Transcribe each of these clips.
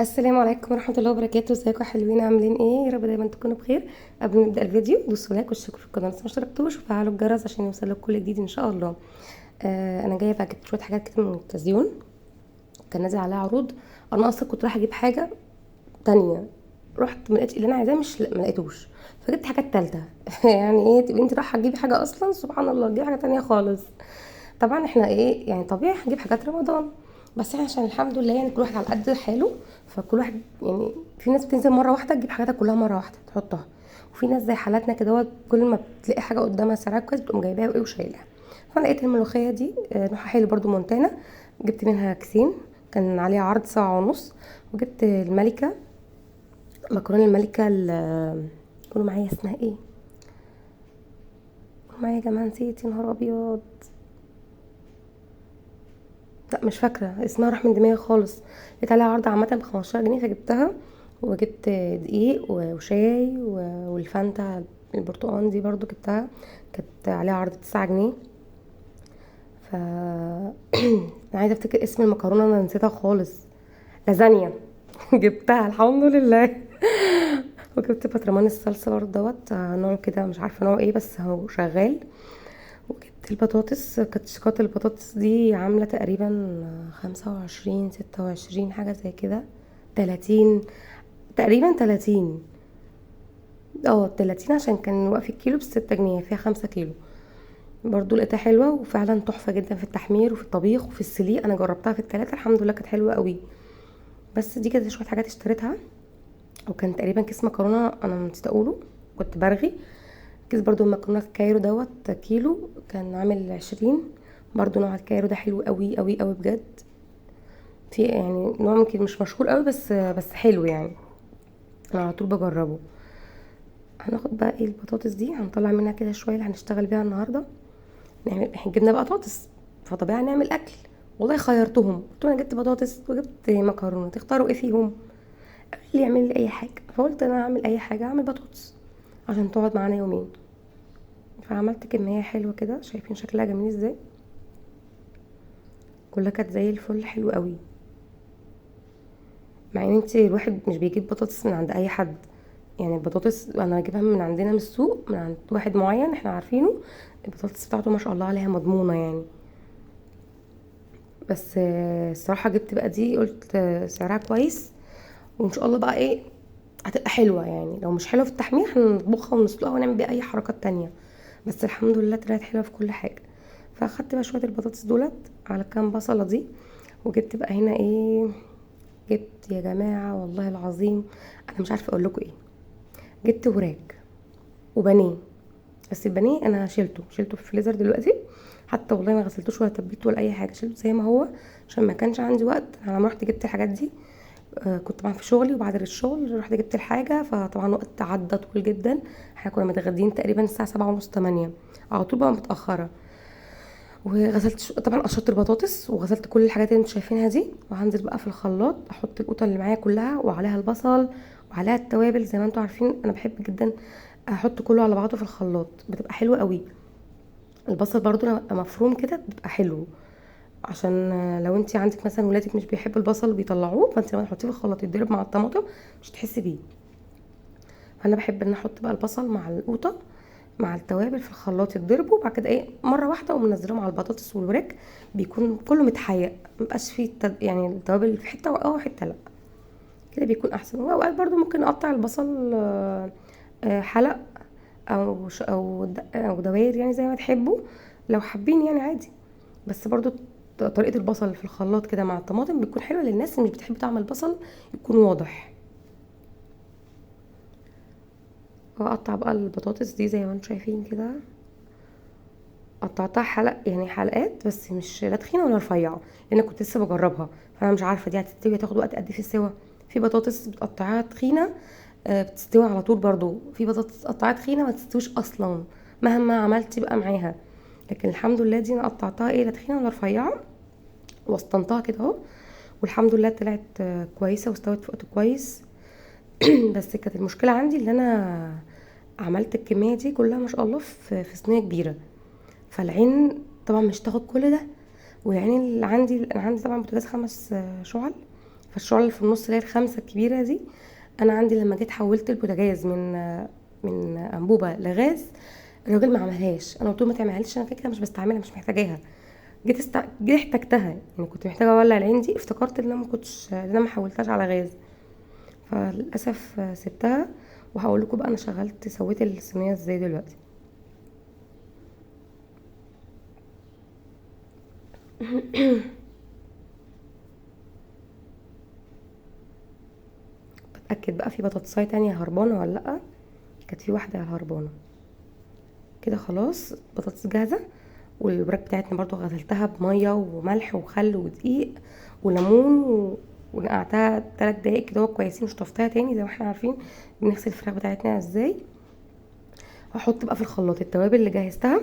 السلام عليكم ورحمة الله وبركاته. ازيكم يا حلوين؟ عاملين ايه؟ يا رب دايما تكونوا بخير. قبل ما نبدا الفيديو دوسوا like واشتركوا في القناة لو ما اشتركتوش، وفعلوا الجرس عشان يوصلكم كل جديد ان شاء الله. انا جاية بقى جبت شوية حاجات كده من التزيون، كان نازل عليها عروض. انا اصلا كنت رايحة اجيب حاجة تانية، رحت ما لقيتش اللي انا عايزاه، مش ما لقيتوش، فجبت حاجات تالتة. يعني ايه تبقي انت رايحة تجيبي حاجة اصلا، سبحان الله تجيبي حاجة تانية خالص. طبعا احنا ايه يعني طبيعي هنجيب حاجات رمضان، بس احنا عشان الحمد لله يعني كل واحد على قد حاله، فكل واحد يعني في ناس بتنزل مرة واحدة تجيب حاجاتها كلها مرة واحدة تحطها، وفي ناس زي حالاتنا كده كل ما بتلاقي حاجة قدامها سعرها كويس بتقوم جايباها وايه وشايلها. فانا لقيت الملوخية دي نوعها حلو برده مونتانا، جبت منها كيسين كان عليها عرض 7.5. وجبت الملكة، مكرونه الملكة، قولوا معايا اسمها ايه، قولوا معايا يا جماعة نسيت، يا نهار ابيض، لا مش فاكره اسمها، راح من دماغي خالص. لقيت عليها عرض عامة ب15 جنيه فجبتها. وجبت دقيق وشاي والفانتا البرتقال دي برضو جبتها، كانت عليها عرض 9 جنيه. ف انا عايزه افتكر اسم المكرونه، انا نسيتها خالص، لازانيا. جبتها الحمد لله. وجبت بطرمان الصلصه برضو دوت، نوع كده مش عارفه نوع ايه بس هو شغال. وجبت البطاطس، كانت شيكات البطاطس دي عامله تقريبا 25 26 حاجة زي كده، 30 تقريبا، 30، 30، عشان كان واقف الكيلو ب6 جنيه، فيها 5 كيلو. برضو لقيتها حلوة وفعلا تحفة جدا في التحمير وفي الطبيخ وفي السليق، انا جربتها في التلاتة الحمد لله كانت حلوة قوي. بس دي كده شوية حاجات اشتريتها. وكان تقريبا كيس مكرونه انا نسيت اقوله، كنت برغي كيس برضو المكرونه الكايرو دوت كيلو كان عامل 20، برضو نوع الكايرو ده حلو قوي قوي قوي بجد، في يعني نوع ممكن مش مشهور قوي بس حلو يعني، انا على طول بجربه. هناخد بقى ايه البطاطس دي، هنطلع منها كده شوية اللي هنشتغل بيها النهارده. احنا جبنا بقى بطاطس فطبيعي هنعمل اكل. والله خيرتهم، قلت لهم انا جبت بطاطس وجبت مكرونه، تختاروا ايه فيهم؟ قال لي اعمل لي اي حاجة، فقلت انا هعمل اي حاجة، هعمل بطاطس عشان تقعد معانا يومين. فعملت كمية حلوة كده، شايفين شكلها جميل ازاي، كلها كانت زي الفل، حلو قوي. مع ان انت الواحد مش بيجيب بطاطس من عند اي حد، يعني البطاطس انا بجيبها من عندنا من السوق، من عند واحد معين احنا عارفينه، البطاطس بتاعته ما شاء الله عليها مضمونه يعني. بس الصراحة جبت بقى دي، قلت سعرها كويس وان شاء الله بقى ايه هتبقى حلوة يعني، لو مش حلوة في التحمير هنطبخها ونسلقها ونعمل بيها اي حركات تانية، بس الحمد لله طلعت حلوة في كل حاجة. فاخدت بقى شوية البطاطس دولت على كام بصله دي. وجبت بقى هنا ايه، جبت يا جماعة والله العظيم انا مش عارفه اقول لكم ايه، جبت وراك وبانيه، بس البانيه انا شلته في الفريزر دلوقتي، حتى والله ما غسلتوش ولا تبلته ولا اي حاجة، شلته زي ما هو عشان ما كانش عندي وقت. انا لما رحت جبت الحاجات دي، كنت طبعا في شغلي، وبعد الشغل رحت جبت الحاجة، فطبعا وقت عدى طويل جدا، احنا كنا متغدين تقريبا الساعة 7:30 8، على طول بقى متاخرة. وغسلت طبعا قشرت البطاطس وغسلت كل الحاجات اللي انتوا شايفينها دي، وهنزل بقى في الخلاط احط القوطه اللي معايا كلها وعليها البصل وعليها التوابل. زي ما انتوا عارفين انا بحب جدا احط كله على بعضه في الخلاط، بتبقى حلوة قوي. البصل برضو لما بيبقى مفروم كده بيبقى حلو، عشان لو انت عندك مثلا ولادك مش بيحبوا البصل بيطلعوه، فانت لما تحطيه في الخلاط يتضرب مع الطماطم مش هتحسي بيه. فانا بحب ان احط بقى البصل مع القوطه مع التوابل في الخلاط يتضربوا، وبعد كده ايه مرة واحدة اقوم منزلهم على البطاطس والوراك، بيكون كله متحيق، مبقاش فيه يعني التوابل في حتة او حتة لا، كده بيكون احسن. واوقات برضو ممكن اقطع البصل، حلق او دوائر يعني زي ما تحبوا، لو حابين يعني عادي. بس برضو طريقه البصل في الخلاط كده مع الطماطم بتكون حلوة للناس اللي مش بتحب طعم البصل يكون واضح. واقطع بقى البطاطس دي زي ما انتم شايفين كده، قطعتها حلق يعني حلقات، بس مش لا تخينة ولا رفيعة، لان كنت لسه بجربها، فانا مش عارفه دي هتستوي هتاخد وقت قد ايه في السوا. في بطاطس بتقطعيها تخينة، بتستوي على طول، برضو في بطاطس تقطعيها تخينة ما تستويش اصلا مهما عملتي بقى معاها. لكن الحمد لله دي انا قطعتها ايه، لا تخينة ولا رفيعة، وسطنتها كده اهو، والحمد لله طلعت، كويسة واستوت في وقت كويس. بس كانت المشكلة عندي ان انا عملت الكمية دي كلها ما شاء الله في صينية كبيرة، فالعين طبعا مش تاخد كل ده. والعين اللي عندي، انا عندي طبعا بوتاجاز 5 شعل، فالشعله اللي في النص اللي هي الخمسة الكبيرة دي، انا عندي لما جيت حولت البوتاجاز من انبوبة لغاز، الراجل ما عملهاش. انا قلت له ما تعملهاش، انا كده كده مش بستعملها، مش محتاجاها. جيت احتجتها، يعني كنت محتاجه اولع العين دي، افتكرت ان انا ما كنتش، ان انا ما حولتهاش على غاز، فللاسف سبتها. وهقول لكم بقى انا شغلت سويت الصينية ازاي دلوقتي. بتاكد بقى في بطاطسايه تانية هربانه ولا لا، كانت في واحدة هربانه كده. خلاص البطاطس جاهزة، والوراك بتاعتنا برضو غسلتها بميه وملح وخل ودقيق وليمون ونقعتها 3 دقايق كده كويسين، وشطفتها تاني زي ما احنا عارفين بنغسل الفراخ بتاعتنا ازاي. واحط بقى في الخلاط التوابل اللي جهزتها،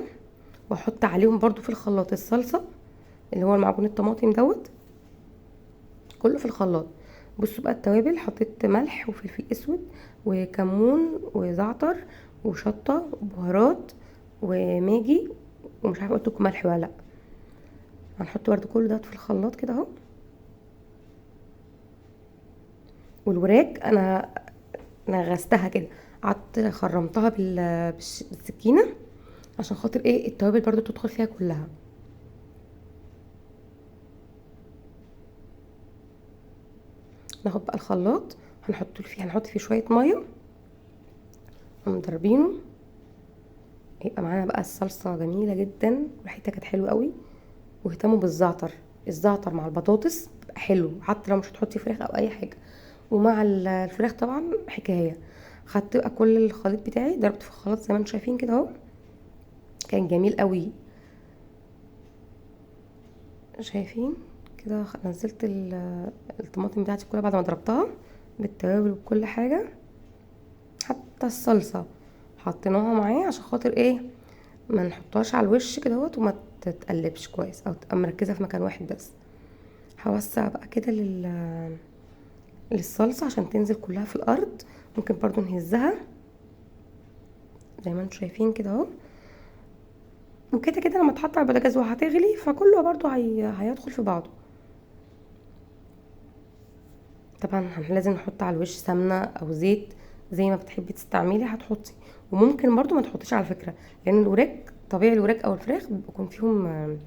واحط عليهم برضو في الخلاط الصلصه اللي هو المعجون الطماطم دوت، كله في الخلاط. بصوا بقى التوابل، حطيت ملح وفلفل اسود وكمون وزعتر وشطه وبهارات وماجي، ومش عارفه قلت لكم ملح ولا لا. هنحط برده كل ده في الخلاط كده اهو. والوراك انا غستها كده، قعدت خرمتها بالسكينة عشان خاطر ايه التوابل برده تدخل فيها كلها. ناخد بقى الخلاط، هنحط فيه شوية مية ومضربينه، يبقى معانا بقى الصلصه جميلة جدا، ريحتها كانت حلوة قوي. واهتموا بالزعتر، الزعتر مع البطاطس بيبقى حلو حتى لو مش هتحطي فراخ او اي حاجة، ومع الفراخ طبعا حكاية. خدت بقى كل الخليط بتاعي ضربته في الخلاط زي ما انتم شايفين كده اهو، كان جميل قوي. شايفين كده نزلت الطماطم بتاعتي كلها بعد ما ضربتها بالتوابل وكل حاجة، حتى الصلصه حطيناها معاه عشان خاطر ايه ما نحطهاش على الوش كده اهوت وما تتقلبش كويس او تبقى مركزه في مكان واحد بس. هوسع بقى كده للصلصه عشان تنزل كلها في الارض. ممكن برضو نهزها زي ما انتم شايفين كده اهو. وكده كده لما تحط على البوتاجاز وهتغلي فكله برضو هيدخل في بعضه. طبعا لازم نحط على الوش سمنه او زيت زي ما بتحبي تستعملي هتحطي، وممكن برضو ما تحطيش على فكرة، لان الوراك طبيعي الوراك او الفراخ بيكون فيهم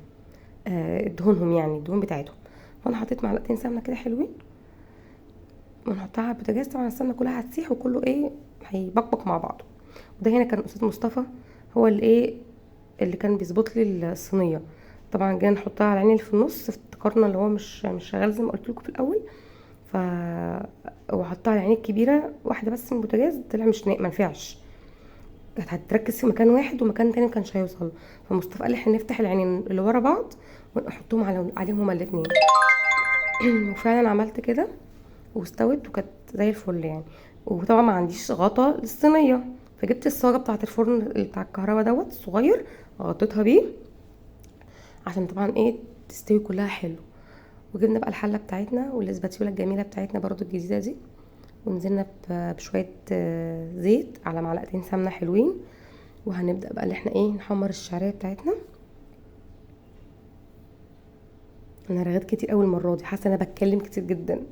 دهونهم، يعني الدهون بتاعتهم. فانا حطيت معلقتين سمنه كده حلوين ونحطها على البوتاجاز. طبعا السمنة كلها هتسيح وكله ايه هيبقبق مع بعضه. وده هنا كان استاذ مصطفى هو اللي ايه اللي كان بيظبط لي الصينية. طبعا جينا نحطها على العين اللي في النص، افتكرنا اللي هو مش شغال زي ما قلت لكم في الاول، ف وحطها على العين الكبيرة واحدة بس من البوتاجاز، طلع مش ما نفعش، كانت هتركز في مكان واحد ومكان تاني ما كانش هيوصل. فمصطفى قال لي احنا نفتح العينين اللي ورا بعض ونحطهم عليهم هما الاثنين. وفعلا عملت كده واستوت وكانت زي الفل يعني. وطبعا ما عنديش غطا للصينيه، فجبت الصاجه بتاعه الفرن بتاع الكهرباء دوت الصغير، غطيتها بيه عشان طبعا ايه تستوي كلها حلو. وجبنا بقى الحلة بتاعتنا والاسباتيولا الجميلة بتاعتنا برضو الجديدة دي، ونزلنا بشوية زيت على معلقتين سمنه حلوين. وهنبدا بقى اللي احنا ايه نحمر الشعرية بتاعتنا. انا رغيت كتير قوي المرة دي، حاسه انا بتكلم كتير جدا.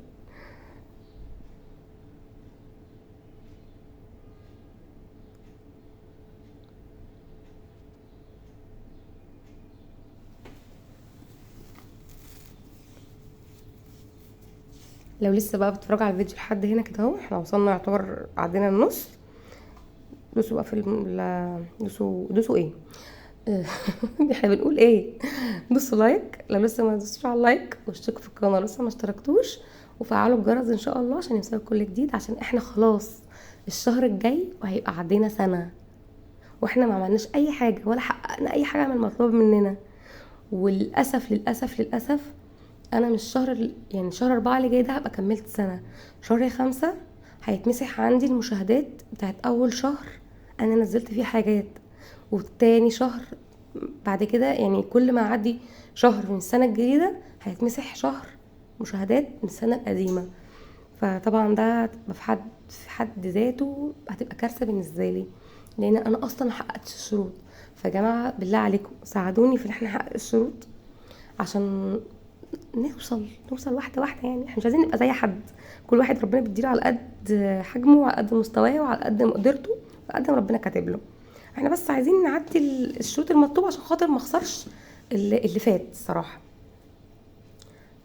لو لسه بقى بتتفرجوا على الفيديو لحد هنا كده اهو، احنا وصلنا يعتبر عدينا النص. دوسوا بقى في دوسوا ايه احنا بنقول ايه، دوسوا like لو لسه ما دوستوش على ال like، واشتركوا في القناة لو لسه ما اشتركتوش، وفعلوا الجرس ان شاء الله عشان يوصلكم كل جديد. عشان احنا خلاص الشهر الجاي وهيبقى عدينا سنة واحنا ما عملناش اي حاجة ولا حققنا اي حاجة من المطلوب مننا. وللاسف للاسف للاسف انا مش شهر، يعني شهر 4 اللي جاي ده هبقى كملت سنة، شهر 5 هيتمسح عندي المشاهدات بتاعت اول شهر انا نزلت فيه حاجات، والتاني شهر بعد كده، يعني كل ما اعدي شهر من السنة الجديدة هيتمسح شهر مشاهدات من السنة القديمة. فطبعا ده في حد ذاته هتبقى كارثة بالنسبة لي، لان انا اصلا ما حققتش الشروط. فجماعة بالله عليكم ساعدوني في ان احنا نحقق الشروط عشان نوصل واحدة واحدة يعني. احنا مش عايزين نبقى زي حد، كل واحد ربنا بيديله على قد حجمه وعلى قد مستواه وعلى قد مقدرته وعلى قد ما ربنا كاتب له. احنا بس عايزين نعدي الشروط المطلوبة عشان خاطر ما اخسرش اللي فات الصراحة.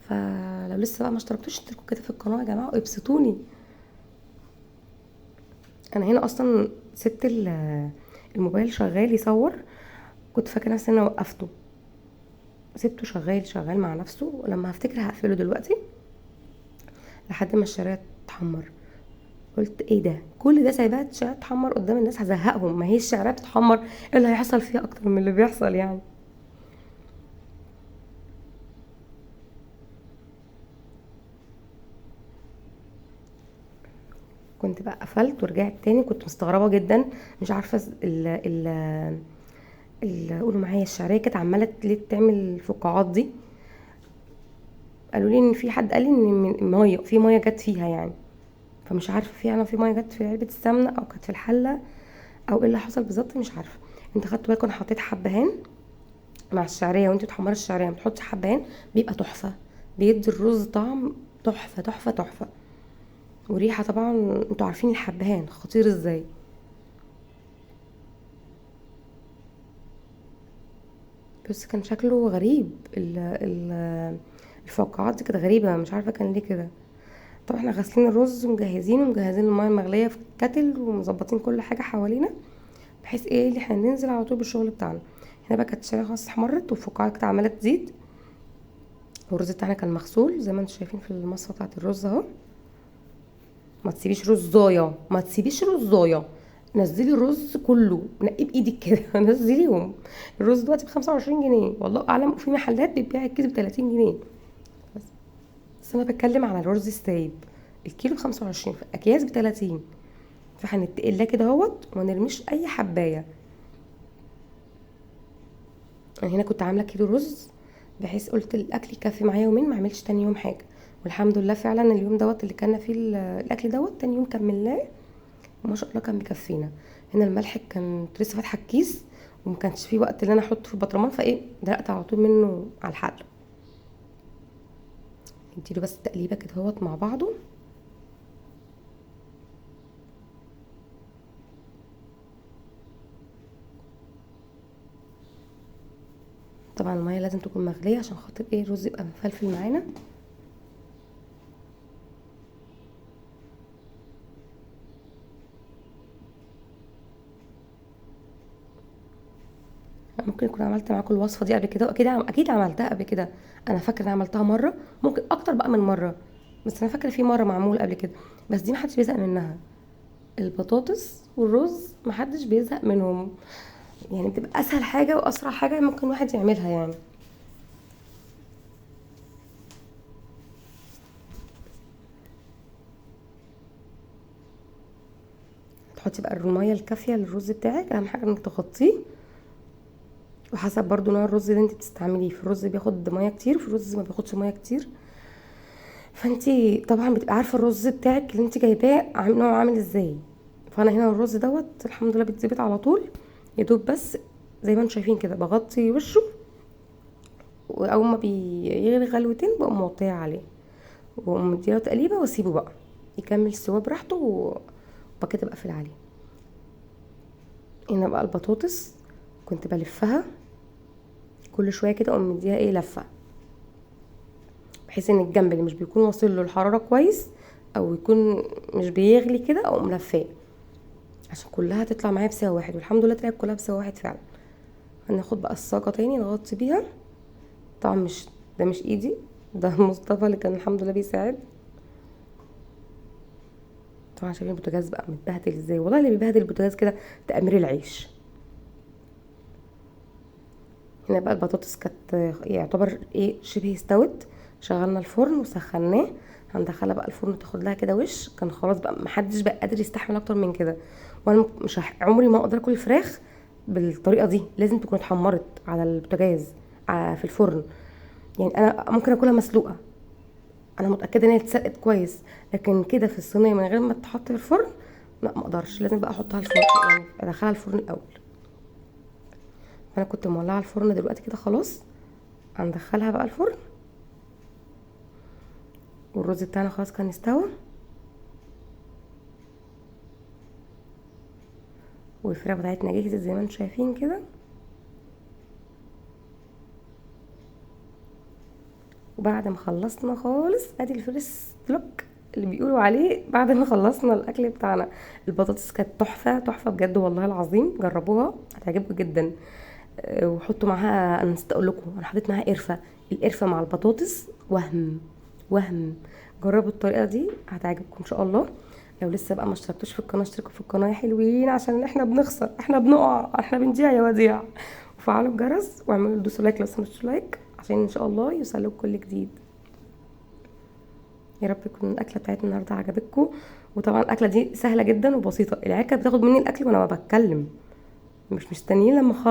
فلو لسه بقى ما اشتركتوش اشتركوا كده في القناة يا جماعة وابسطوني. انا هنا اصلا سبت الموبايل شغال يصور، كنت فاكره نفسي ان انا وقفته، سبته شغال شغال مع نفسه، ولما هفتكر هقفله دلوقتي لحد ما الشرايح تتحمر. قلت ايه ده، كل ده سايباها الشرايح تتحمر قدام الناس، هزهقهم، ما هي الشعرية بتتحمر، ايه اللي هيحصل فيها اكتر من اللي بيحصل يعني. كنت بقى قفلت ورجعت تاني، كنت مستغربه جدا، مش عارفه ال ال قولوا معايا الشعرية كانت عماله ليه تعمل الفقاعات دي. قالوا لي ان في حد قال لي ان مية، في مية جت فيها يعني، فمش عارفه فعلا في مية جت في علبة السمنة او كانت في الحلة او ايه اللي حصل بالظبط، مش عارفه. انت خدتوا بالكم انا حطيت حبهان مع الشعرية، وانتوا بتحمري الشعرية ما بتحطي حبهان بيبقى تحفة، بيدي الرز طعم تحفة تحفة تحفة، وريحه طبعا انتوا عارفين الحبهان خطير ازاي. بس كان شكله غريب، الفقاعات دي كانت غريبة، مش عارفه كان ليه كده. طبعا احنا غاسلين الرز ومجهزينه ومجهزين المية المغليه في الكتل ومظبطين كل حاجة حوالينا، بحيث ايه اللي احنا ننزل على طول بالشغل بتاعنا. هنا بقى كانت الشعرية خلاص احمرت والفقاعات كانت عماله تزيد، والرز بتاعنا كان مغسول زي ما انتم شايفين في المصفى بتاعه الرز اهو. ما تسيبيش رزايه، ما تسيبيش رزايه، نزلي الرز كله، نقية بايدك كده نزليهم. الرز دلوقتي ب25 جنيه والله اعلم، وفي محلات بتبيع الكيس ب30 جنيه، بس انا بتكلم على الرز السايب، الكيلو ب25، في اكياس ب30. فهنتقل كده اهوت وما نرميش اي حبايه. انا هنا كنت عامله كيلو رز بحيث قلت الاكل يكفي معايا يومين، ما اعملش تاني يوم حاجة، والحمد لله فعلا اليوم دوت اللي كنا فيه الاكل دوت تاني يوم كملناه وما شاء الله كان مكفينا. هنا الملح كان لسه فاتحة الكيس وما كانش فيه وقت ان انا احطه في البطرمان، فايه دلقت على طول منه على الحل. اديله بس تقليبه كده اهوت مع بعضه. طبعا المية لازم تكون مغليه عشان خاطر ايه الرز يبقى مفلفل معانا. ممكن يكون عملت معاكم الوصفة دي قبل كده، اكيد عملتها قبل كده، انا فاكره ان عملتها مرة، ممكن اكتر بقى من مرة، بس انا فاكره في مرة معمول قبل كده، بس دي محدش بيزهق منها. البطاطس والرز محدش بيزهق منهم يعني، بتبقى اسهل حاجة واسرع حاجة ممكن واحد يعملها يعني. تحطي بقى المية الكافيه للرز بتاعك، اهم حاجة انك تغطيه، وحسب برضو نوع الرز اللي انت بتستعمليه، في الرز بياخد مية كتير وفي الرز ما بياخدش مية كتير، فانتي طبعا بتبقى عارفه الرز بتاعك اللي انت جايباه نوعه عامل ازاي. فانا هنا الرز دوت الحمد لله بيتظبط على طول، يا دوب بس زي ما انتم شايفين كده بغطي وشه، واول ما بيغلي غلوتين بقوم موطيه عليه واقوم مديله تقليبه واسيبه بقى يكمل سوا براحته، وبعد كده بقفل عليه. هنا بقى البطاطس كنت بلفها كل شوية كده، اقوم مديها ايه لفه، بحيث ان الجنب اللي مش بيكون واصل له الحرارة كويس او يكون مش بيغلي كده اقوم لفاه، عشان كلها تطلع معايا بسوا واحد. والحمد لله طلعت كلها بسوا واحد فعلا. هناخد بقى الصاجه تاني نغطي بيها، طبعا مش ده مش ايدي، ده مصطفى اللي كان الحمد لله بيساعد. طبعا شايفين البوتاجاز بقى متبهدل ازاي، والله اللي بيبهدل البوتاجاز كده تأمير العيش. هنا بقى البطاطس كانت يعتبر ايه شبه استوت، شغلنا الفرن وسخناه، هندخلها بقى الفرن تاخد لها كده وش. كان خلاص بقى محدش بقى قادر يستحمل اكتر من كده، وانا مش عمري ما اقدر اكل الفراخ بالطريقة دي، لازم تكون اتحمرت على البوتاجاز في الفرن. يعني انا ممكن اكلها مسلوقة، انا متاكدة ان هي اتسلقت كويس، لكن كده في الصينية من غير ما تتحط في الفرن لا ما اقدرش، لازم بقى احطها الفرن، يعني ادخلها الفرن الاول. انا كنت مولعه الفرن دلوقتي كده خلاص، هندخلها بقى الفرن. والرز بتاعنا خلاص كان استوى، والفراخ بتاعتنا جهزت زي ما انتم شايفين كده. وبعد ما خلصنا خالص ادي ال first look اللي بيقولوا عليه بعد ما خلصنا الاكل بتاعنا. البطاطس كانت تحفة تحفة بجد والله العظيم، جربوها هتعجبكم جدا. وحطوا معاها، انا نسيت اقول لكم انا حطيت معاها قرفه، القرفه مع البطاطس وهم وهم. جربوا الطريقة دي هتعجبكم ان شاء الله. لو لسه بقى ما اشتركتوش في القناة اشتركوا في القناة يا حلوين، عشان احنا بنخسر، احنا بنقع، احنا بنضيع يا وديع. وفعلوا الجرس واعملوا دوسوا like لو سمحتوا like، عشان ان شاء الله يوصلكم كل جديد. يا رب يكون الاكلة بتاعتنا النهارده عجبتكم. وطبعا الاكلة دي سهلة جدا وبسيطة، العكه بتاخد مني الاكل وانا ما بتكلم، مش مستنيين لما اخلص.